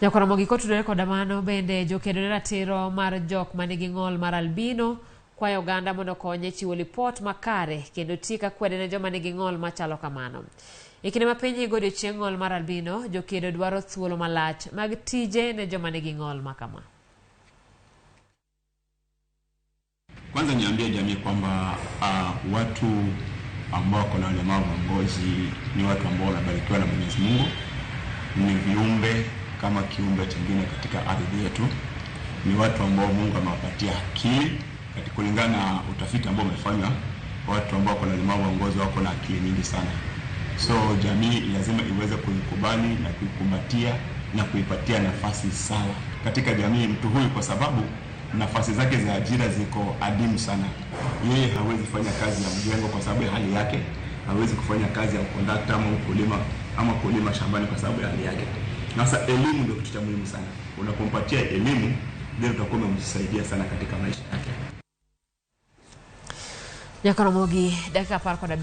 Nyakoromogi kotudore koda mano bende jokedo ne ratiro mar jok manigi ng'ol mar albino kwayo oganda mondo okonye e chiwo lipot makare kendo tiek akwede ne joma nigi ng'ol machalo kamano. E kinde ma piny higo odiochieng' ng'ol mar albino, jokedo dwaro thuolo malach mag tije ne joma nigi ng'ol makama. Kwanza niambie jamii kwamba watu ambao wako na ulemavu wa ngozi ni watu ambao wanabarikiwa na Mwenyezi Mungu, ni viumbe kama kiumbe chengine katika ardhi yetu, ni watu ambao Mungu amewapatia akili. Katika kulingana na utafiti ambao umefanywa, watu ambao wako na ulemavu wa ngozi wako na akili nyingi sana. So jamii lazima iweze kuikubali na kuikumbatia na kuipatia nafasi sawa katika jamii mtu huyu, kwa sababu nafasi zake za ajira ziko adimu sana. Yeye hawezi fanya kazi ya mjengo kwa sababu ya hali yake, hawezi kufanya kazi ya kondakta ama ukulima ama kulima shambani kwa sababu ya hali yake. Sasa elimu ndio kitu cha muhimu sana. Unapompatia elimu, ndio utakuwa umemsaidia sana katika maisha yake. Nyakoromogi dakika 15.